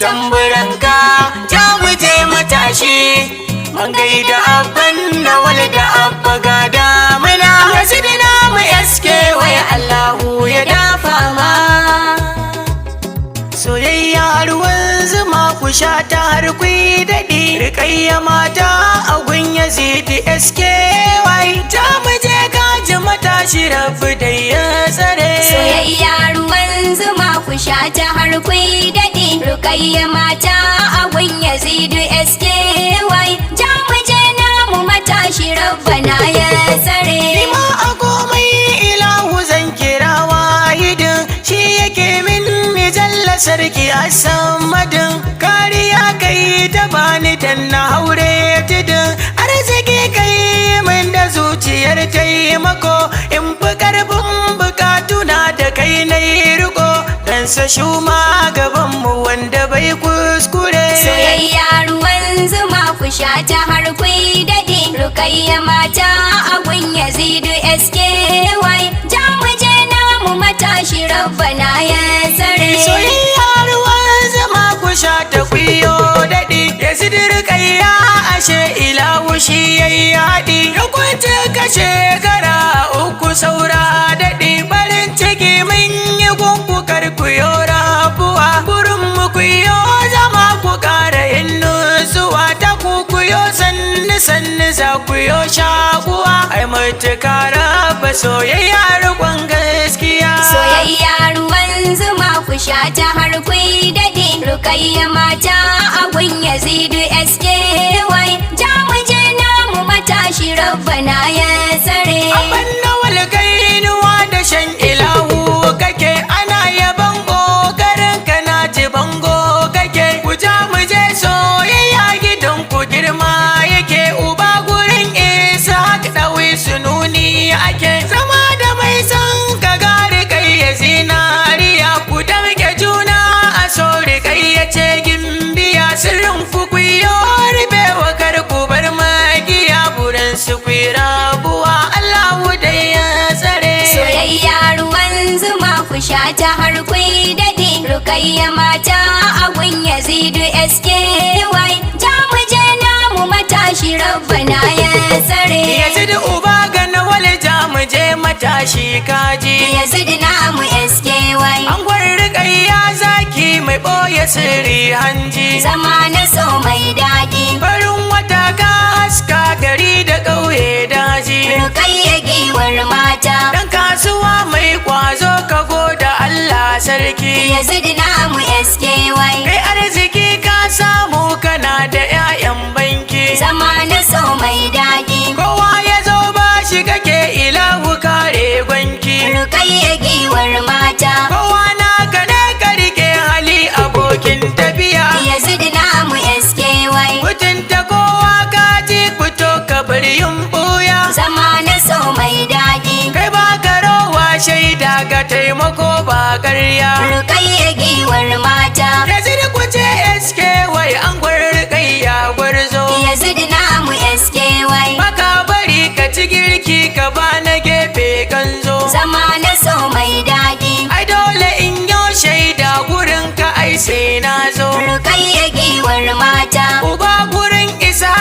Tamburanka ja mu je matashi. An gaida abban Nawal da abba ga damuna. Yazid namu SK wai, Allahu ya dafa ma. Soyayya ruwan zuma, ku sha ta har ku yi daɗi. Rikayya mata a gun Yazidi SKY. Ta mu je gaji matashi, rabu da ya tsare. Soyayya ruwan zuma, ku sha ta har ku yi daɗi. Rukayya mata a gun Yazidu SKY. Ja mu je namu matashi, rabbana ya tsare. Nima a komai ilahu zan kira wahidin, shi yake min ni jalla sarki a samadin. Kariya kai ta bani dan na haure tudun arziki, kai min da zuciyar taimako, in fi karfin bukatuna da kai na yi riko, dan sa shuma gabanmu wanda bai kuskure. Soyayya ruwan zuma, ku sha ta har ku yi daɗi. Rukayya mata a gun Yazidu SKY. Ja mu je namu matashi, rabbana ya tsare. Soyayya ruwan zama, ku sha ta kuyo daɗi. Ya Rukayya, ashe ilahu shi yayi haɗi. Ya kwance ka shekara 3 saura daɗi. Farin ciki mun yi gunku, kar ku yo rabuwa. Burin mu ku yo zama, ku ƙara yin nutsuwa ta ku, ku yo sannu sannu, za ku yo shakuwa. Ai mutuka raba soyayya riƙon gaskiya. Soyayya ruwan zuma, ku sha ta har ku yi daɗi. Rukayya mata a gun Yazidu SKY. Ja mu je namu matashi, rabbana ya tsare. Abban Nawal, kainuwa da shan ilahu kake, ana yaban ƙoƙarin ka, na ci bango kake. Ku ja mu je, soyayya gidan ku girma yake, uba gurin isa ɗawi sununi ake. Zama da mai son ka gari kai ya zinariya, ku damke juna a so, kai ya ce gimbiya. Sirrin ku kuyo rubewa, kar ku bar magiya, burin su ku rabuwa, Allahu dai ya tsare. Soyayya ruwan zuma, ku sha ta har ku yi daɗi. Rukayya mata a gun Yazidu SKY. Ja mu je namu matashi, rabbana ya tsare. Yazid uba ga Nawal, ja mu je matashi kaji. Yazid namu SKY. An Rukayya, zaki mai ɓoye sirri hanji. Zama na so mai daɗi. Farin wata ka haska gari da ƙauye daji. Rukayya giwar mata. Dan kasuwa mai kwazo, ka goda Allah sarki. Yazid namu SKY. Kai arziki ka samu, kana da 'ya'yan banki. Zama na so mai daɗi. Kowa ya zo ba shi kake, ilahu kare gwanki. Rukayya giwar mata. Kowa naka ne, ka rike hali abokin tafiya. Yazid namu SKY. Mutunta kowa ka ji, fito ka bar yin buya. Zama na so mai daɗi. Kai ba ka rowa, shaida ga taimako ba ƙarya. Rukayya giwar mata. Yazid ku ce SKY, an Rukayya gwarzo. Yazid namu SKY. Baka bari ka ci girki ka ba na gefe kanzo. Zama na so mai daɗi. Ai dole in yo shaida gurin ka, ai sai na zo. Rukayya giwar mata. Uba gurin isa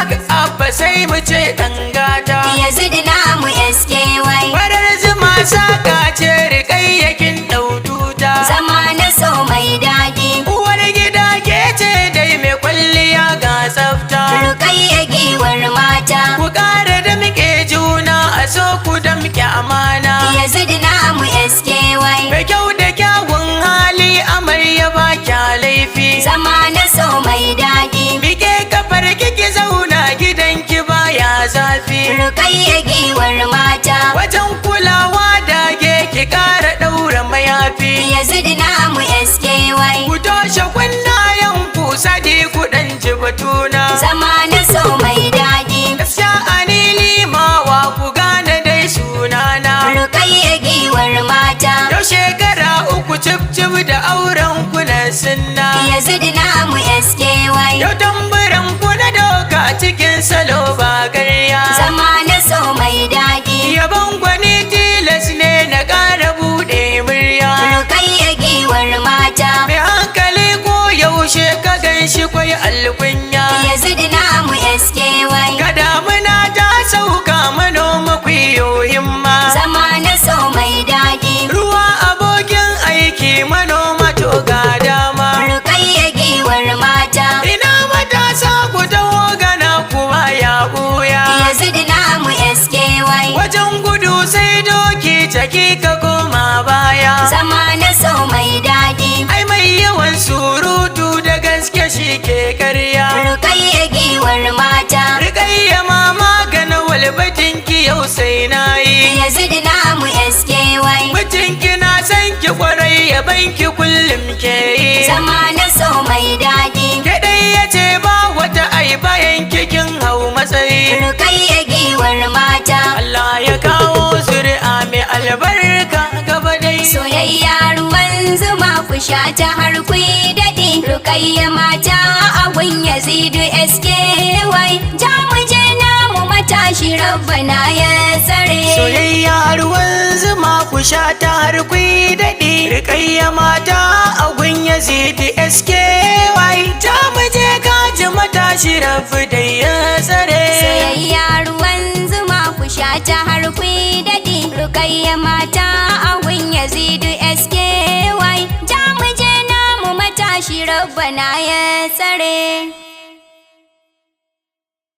abba, sai mu ce ɗan gata. Yazid namu SKY. Farar zuma saka ce, Rikayyakin ɗaututa. Zama na so mai daɗi. Uwar gida ke ce dai mai kwalliya ga tsafta. Rukayya giwar mata. Ku ƙara da muke juna a so, ku damƙe amana. Yazid namu SKY. Mai kyau da kyawun hali, amarya ba kya laifi. Zama na so mai daɗi. Bike kafar kiki zauna, gidanki baya zafi. Rukayya giwar mata. Wajen kulawa dage, ki ƙara ɗaura mayafi. Yazid namu SKY. Ku toshe kunnayen ku, sadi ku ɗan ji batuna. Zama na so mai daɗi. Gaskiya ani limawa, ku gane dai sunana. Rukayya giwar mata. Yau shekara 3 cif cif da auren ku na sunna. Yazid namu SKY. Yau tamburan ku na doka cikin salo ba garya. Zama na so mai daɗi. Yabon gwani tilas ne na ƙara buɗe murya. Rukayya giwar mata. Mai hankali ko yaushe ka Alkunya. Yazid namu SKY. Ga damuna ta sauka, manoma kuyo himma. Zama na so mai daɗi. Ruwa abokin aiki, manoma to ga dama. Rukayya giwar mata. Ina matasa, ku taho gana kuwa ya buya. Yazid namu SKY. Wajen gudu sai doki, caki ka koma baya. Zama na so mai daɗi. Ai mai yawan surutu da gaske shi ke karya. Rukayya giwar mata. Rikayya mama gana walbatinki, yau sai na yi. Yazid namu SKY. Mijinki na san ki kwarai, ya banki kullum ke yi. Zama na so mai daɗi. Ke dai ya ce ba wata, ai bayan kikin hau matsayi. Rukayya giwar mata. Allah ya kawo zuri'a mai albarka gaba dai. Soyayya ruwan zuma, ku sha ta har ku yi daɗi. Rukayya mata a gun Yazidu SKY. Ja mu je namu matashi, Rabbana ya tsare. Soyayya ruwan zuma, ku sha ta har ku yi daɗi. Rikayya mata a gun Yazidi SKY. Ta mu je kaji matashi, rafi dai ya tsare. Soyayya ruwan zuma, ku sha ta har ku yi daɗi. Rukayya mata a gun Yazidu SKY. Ja mu je namu matashi, Rabbana ya tsare.